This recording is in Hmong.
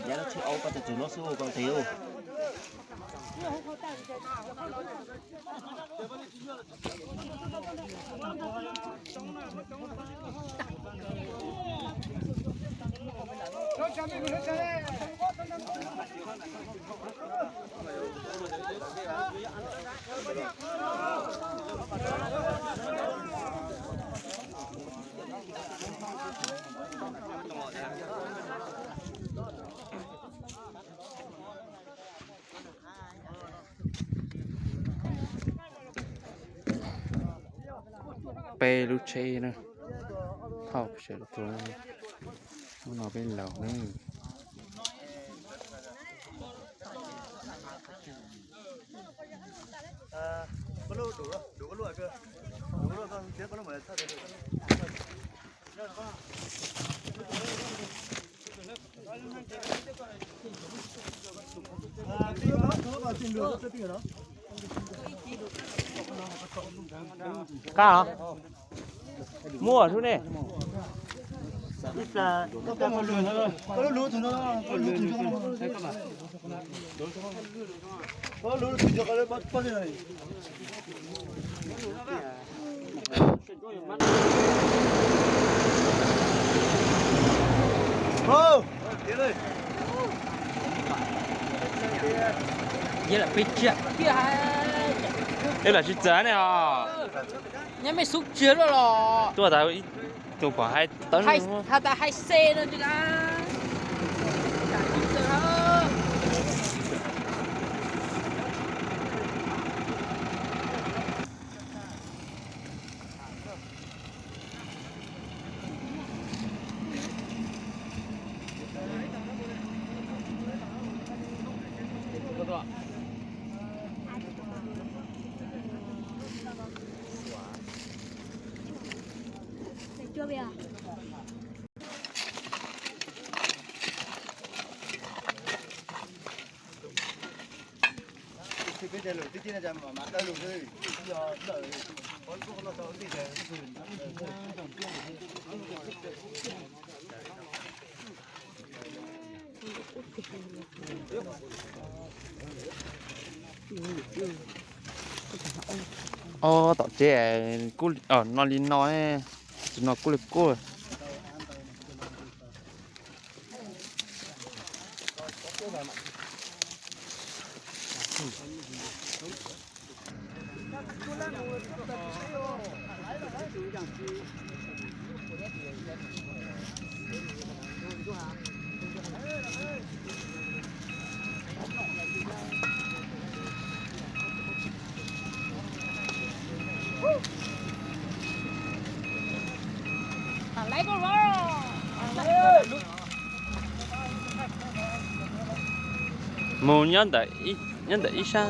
Yav no tsis au koj tus txug no xwb koj nqis. Peb lub tsheb na, thauj sawv daws tuaj, hnub no peb laus na. Qab os. Muaj sub ne. Yog lam pes tsawg thiab hais. Eb, lam tsis txawv ne os. Nyob mej xub tsia luaj los. Tuaj tas ib tug pom hais tawv. Has tas hais se no tsis na. Ob tom tsev kuj no li no, tus no kuj li kuj. Mus nyob ntawm ib sab.